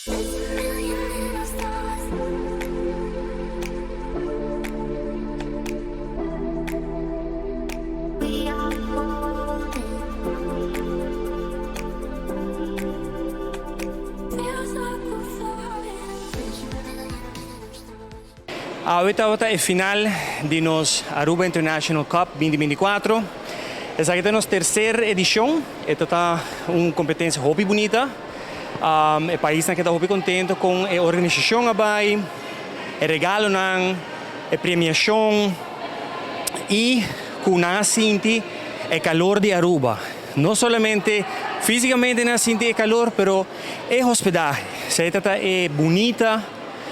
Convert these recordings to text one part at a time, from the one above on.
Awe tabata e final di nos Aruba International Cup 2024. Esaki ta nos tercer edicion. E ta ta un competencia hopi bunita. E paisnan keda hopi contento con e organisacion a bay, e regalonan, e premiacion y cu nan a sinti e calor di Aruba. No solamente fisicamente nan a sinti e calor, pero e hospedahe. Esey ta ta e bunita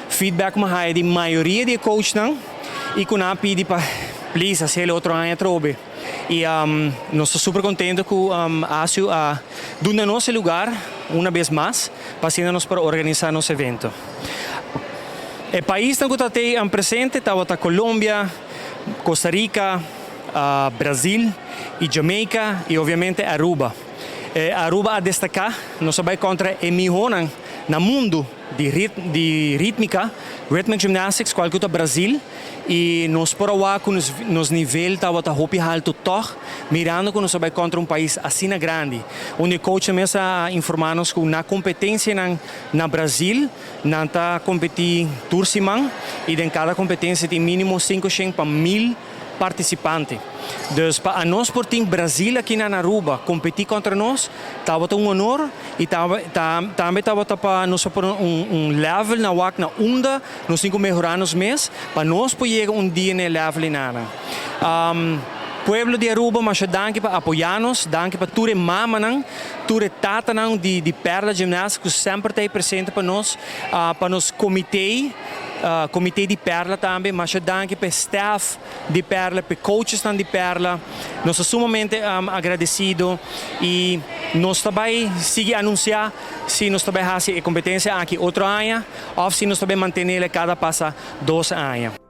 feedback cu mi a haya di mayoria di e coachnan y cu nan a pidi pa please haciel otro aña atrobe. Y nos ta super contento cu ASU a duna nos e lugar una bes mas pa asina nos por organisa nos evento. E paisnan cu ta tey presente tabata Colombia, Costa Rica, Brazil y Jamaica y obviamente Aruba. Aruba a destaca, nos a bay contra e mihonan na mundo di di ritmica, rhythmic gymnastics, cual cu ta Brazil y nos por a wak cu nos nos nivel tabata hopi halto tog, mirando cu nos a bay contra un pais asina grandi. Un di e coachnan mes a informa nos cu na competencianan na Brazil nan ta competi tur siman y den cada competencia tin minimo 500 pa 1000 participante. Dus pa anos por tin Brazil aki na Aruba competi contra nos tabata un honor y tambe tabata pa nos a pone un level na wak na unda nos tin cu mehora nos mes pa nos por yega un dia na e level einana. Pueblo di Aruba masha danki pa apoya nos, danki pa tur e mamanan, tur e tatanan di Perla Gymnastics cu semper ta ey presente pa nos, pa nos comite. Comité di Perla tambe, masha danki pa e staff di Perla, pa e coachesnan di Perla. Nos ta sumamente agradecido y nos ta bay sigui anuncia si nos ta bay haci e competencia aki otro aña of si nos ta bay mantenele cada pasa 2 aña.